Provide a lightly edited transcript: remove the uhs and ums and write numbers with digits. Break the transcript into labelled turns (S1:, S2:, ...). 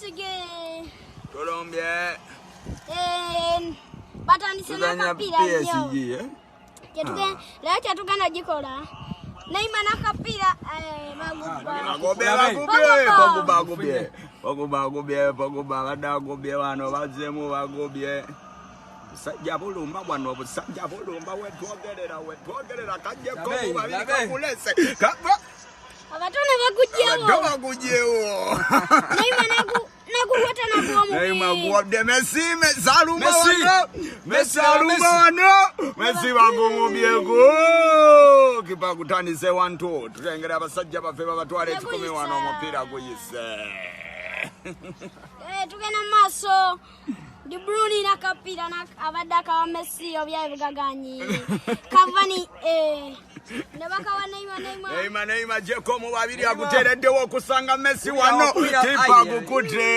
S1: PSG.
S2: Tolombye.
S1: Eh, batandise n'akapiira nnyo.
S2: PSG, eh?
S1: Leero kyetugenda gikola. Neymar n'akapiira eh, baguba.
S2: Agobye,
S3: Labe.
S2: bagobye, Pogba agobye. Pogba agobye, Pogba abadde agobye wano bazzeemu bagobye. Busajja bulumba wano, obusajja bulumba wetwogerera, wetwogerera kajjeko
S3: Labe,
S2: mu babiri
S3: labe.
S2: kakulese. Kava.
S1: Abato ne bagugyewo.
S2: Abato bagugyewo.
S1: Neymar nagukwata naguwa
S2: Neymar
S1: omupiira.
S2: aguwadde Messi, Messi alumba
S3: Messi.
S2: wano. Messi
S3: Messi,
S2: alumba
S3: Messi.
S2: wano. Messi bagumubyeko. Kipa gutandise 1-2. Tulengera abasajja baffe babatwala ekikumi wano omupiira guyise.
S1: Eh, tugenda mu maaso. De Bruyne n'akapiira abadde akawa Messi obyayi bugaganyi. Cavani eh, ne bakawa Neymar, Neymar.
S2: Neymar, Neymar jeko mu babiri aguteereddewo okusanga Messi wano.
S3: Omupiira,
S2: Kipa
S3: ayi,
S2: gukute.